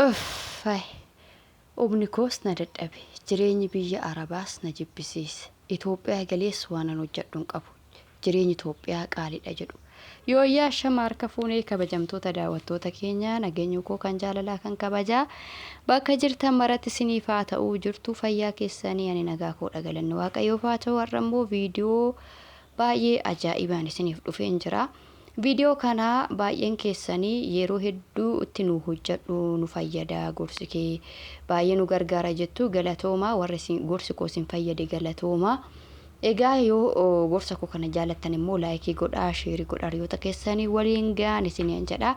Uffay! Humni koos na dadhabe. Jireenyi biyya Arabaas na jibbisiise. Itoophiyaa galees waanan hojjedhu hin qabu. Jireenyi Itoophiyaa qaaliidha jedhu. Yooyyaa shama harka fuunee kabajamtoota daawwattoota keenya, nageenyi koo kan jaalalaa kan kabajaa bakka jirtan maratti isiniif haa ta'u. Jirtuu, fayyaa keessanii? Ani nagaa koodha, galanni Waaqayyoof haa ta'u. Har'a immoo viidiyoo baay'ee ajaa'ibaan isiniif dhufeen jira. Viidiyoo kana baay'een keessanii yeroo hedduu itti nu hojjedhu, nu fayyada, gorsi kee baay'ee nu gargaara jettu. Galatooma warri gorsi koo isin fayyade, galatooma. Egaa yoo gorsa koo kana jaalattan immoo like godhaa, share godhaa, hiriyoota keessanii waliin ga'an isiniin jedha.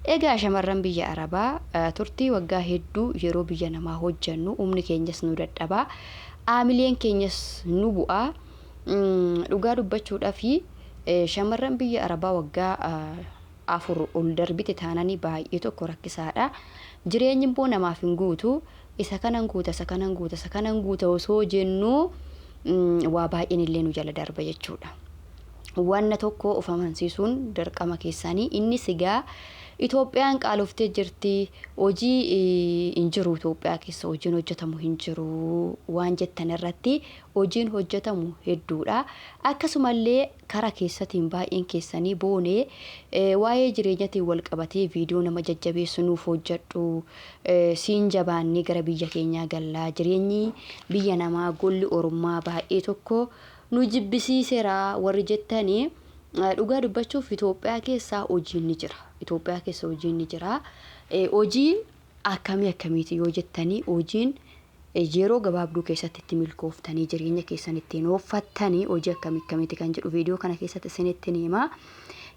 Egaa shamarran biyya Arabaa turtii waggaa hedduu yeroo biyya namaa hojjennu humni keenyas nu dadhabaa, aamileen keenyas nu bu'aa. Dhugaa dubbachuudhaaf shamarran biyya Arabaa waggaa 4 ol darbite taananii baay'ee tokko rakkisaadha. Jireenyi immoo namaaf hin guutu. Isa kanan guuta, isa kanan guuta, isa kanan guuta osoo jennuu waa baay'een illee nu jala darba jechuudha. Wanna tokko of amansiisuun dirqama keessanii. Innis egaa Itoophiyaan qaaloftee jirti, hojii hin jiru, Itoophiyaa keessa hojiin hojjetamu hin jiru waan jettan irratti hojiin hojjetamu hedduudha. Akkasumallee karaa keessatiin baay'een keessanii boonee waa'ee jireenyatiin wal qabatee viidiyoo nama jajjabeessu nuuf hojjedhu, siin jabaannee gara biyya keenyaa gallaa, jireenyi biyya namaa golli ormaa baay'ee tokko nu jibbisiiseera warri jettanii, dhugaa dubbachuuf Itoophiyaa keessaa hojiin ni jira. Itoophiyaa keessa hojiin ni jira. Hojii akkamii akkamiiti yoo jettanii, hojiin yeroo gabaabduu keessatti itti milkooftanii jireenya keessan ittiin ooffattanii hojii akkamii akkamiiti kan jedhu viidiyoo kana keessatti isinitti hima.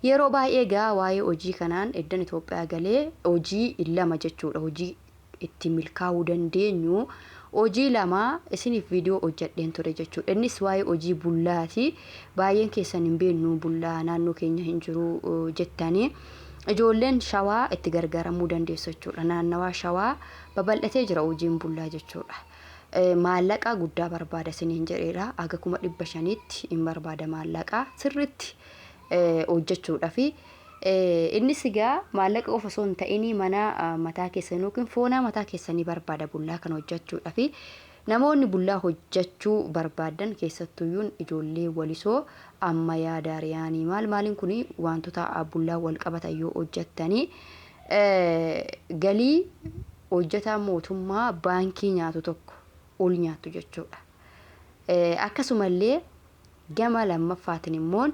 Yeroo baay'ee egaa waa'ee hojii kanaan eddan Itoophiyaa galee hojii lama jechuudha. Hojii itti milkaa'uu dandeenyu hojii lama isiniif viidiyoo hojjedheen ture jechuudha. Innis waa'ee hojii bullaati. Baay'een keessan hin beeknu, bullaa naannoo keenya hin jiru jettanii. Ijoolleen Shawaa itti gargaaramuu dandeessu jechuudha. Naannawaa Shawaa babal'atee jira hojiin bullaa jechuudha. Maallaqa guddaa barbaada isiniin jedheera. Aga 500,000tti hin barbaada maallaqa sirriitti hojjechuudhaafi. Innis egaa maallaqa qofa osoo hin ta'in mana mataa keessanii yookiin foonaa mataa keessanii barbaada bullaa kana hojjechuudhaafi. Namoonni bullaa hojjechuu barbaadan, keessattuyyuu ijoollee Walisoo, ammayyaa, daariyaanii, maal maaliin kun wantoota bullaa wal qabatan yoo hojjettanii galii hojjetaa mootummaa baankii nyaatu tokko ol nyaattu jechuudha. Akkasumallee gama lammaffaatiin immoo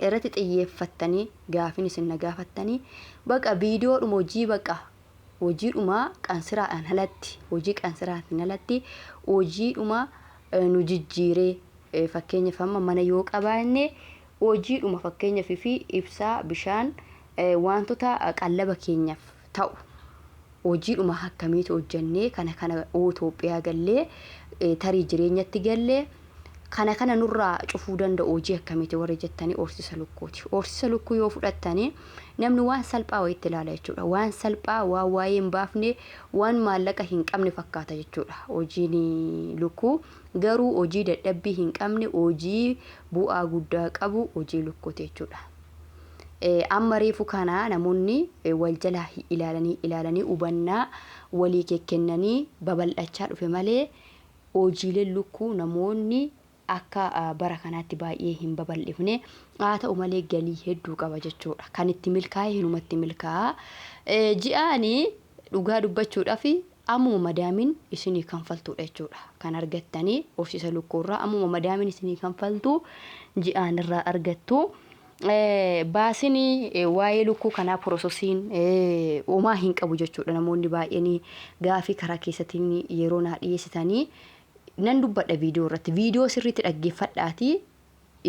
irratti xiyyeeffattanii gaafin isin na gaafattanii, baqa viidiyoodhuma hojii, baqa hojiidhuma qansiraadhaan alatti, hojii qansiraatiin alatti hojiidhuma nu jijjiiree, fakkeenyaaf amma mana yoo qabaanne hojiidhuma fakkeenyaaf fi ibsaa, bishaan, wantoota qallaba keenyaaf ta'u hojiidhuma akkamiitu hojjennee kana kana Itoophiyaa gallee tarii jireenyatti gallee kana kana nurraa cufuu danda'u hojii akkamiiti warri jettanii, horsiisa lukkuuti. Horsiisa lukkuu yoo fudhattanii namni waan salphaa wayitti ilaala jechuudha. Waan salphaa, waan waa'ee hin baafne, waan maallaqa hin qabne fakkaata jechuudha. Hojiin lukkuu garuu hojii dadhabbii hin qabne, hojii bu'aa guddaa qabu hojii lukkuuti jechuudha. Amma reefu kana namoonni wal jalaa ilaalanii ilaalanii hubannaa walii kennanii babal'achaa dhufe malee hojiileen lukkuu namoonni akka bara kanaatti baay'ee hin babal'ifne. Haa ta'u malee galii hedduu qaba jechuudha. Kan itti milkaa'e hinumatti milkaa'a. Ji'aanii dhugaa dubbachuudhaaf ammuma madaamiin isinii kanfaltuudha jechuudha. Kan argattanii horsiisa lukkuurraa ammuma madaamiin isinii kanfaltu ji'aan irraa argattu. Baasinii waa'ee lukkuu kanaa processiin homaa hin qabu jechuudha. Namoonni baay'een gaafii karaa keessattiin yeroo naa dhiyeessitanii nan dubbadha viidiyoo irratti. Viidiyoo sirriitti dhaggeeffadhaatii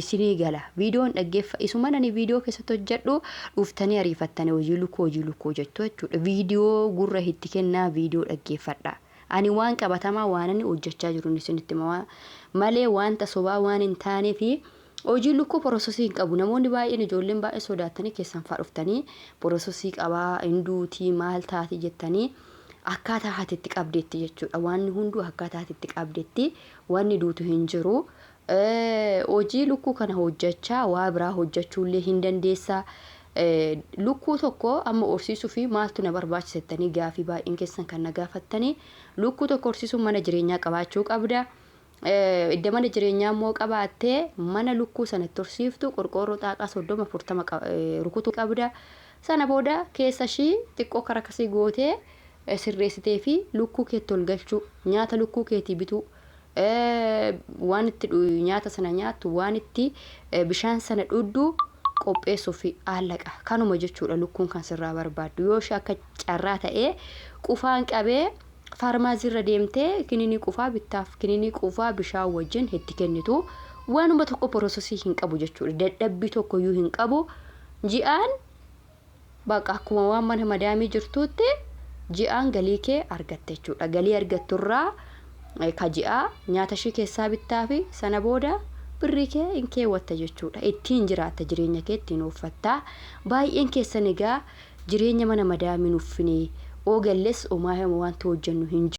isinii gala. Viidiyoon dhaggeeffa isuma nani viidiyoo keessatti hojjedhu dhuftanii ariifattanii hojii lukkuu, hojii lukkuu jettu jechuudha. Viidiyoo gurra itti kennaa, viidiyoo dhaggeeffadha. Ani waan qabatamaa waan inni hojjechaa jiru isinitti hima malee wanta sobaa waan hin taaneefi hojii lukkuu process hin qabu. Namoonni baay'een, ijoolleen baay'ee sodaatanii keessan fa'aa dhuftanii process qabaa, hin duutii, maal taati jettanii, akkaataa ati itti qabdeetti jechuudha. Wanni hunduu akkaataa ati itti qabdeetti, wanni duutu hin jiru. Hojii lukkuu kana hojjechaa waa biraa hojjechuullee hin dandeessaa. Lukkuu tokko amma horsiisuu fi maaltu na barbaachisa jettanii gaafii baay'een keessan kan na gaafattanii, lukkuu tokko horsiisuun mana jireenyaa qabaachuu qabda. Idda mana jireenyaa immoo qabaattee mana lukkuu sana itti horsiiftu qorqoorroo xaaqaa 30 40 rukutuu qabda. Sana booda keessa ishii xiqqoo karaa akkasii gootee sirreessitee fi lukkuu keetti ol galchuu, nyaata lukkuu keetii bituu, waan itti nyaata sana nyaattu, waan itti bishaan sana dhugdu qopheessuu fi maallaqa kanuma jechuudha. Lukkuun kan sirraa barbaaddu yoo ishee akka carraa ta'ee qufaan qabee, faarmaasiirra deemtee kininii qufaa bittaaf, kininii qufaa bishaan wajjin itti kennitu. Waanuma tokko process hin qabu jechuudha, dadhabbii tokkoyyuu hin qabu. Ji'aan baqa akkuma waan mana madaamii jirtuutti ji'aan galii kee argatte jechuudha. Galii argatturraa ka ji'aa nyaata ishee keessaa bittaa fi sana booda birrii kee hin keewwatta jechuudha. Ittiin jiraatta, jireenya kee ittiin ooffattaa. Baay'een keessan egaa jireenya mana madaamii nuffine oogalles homaa wanta hojjennu hin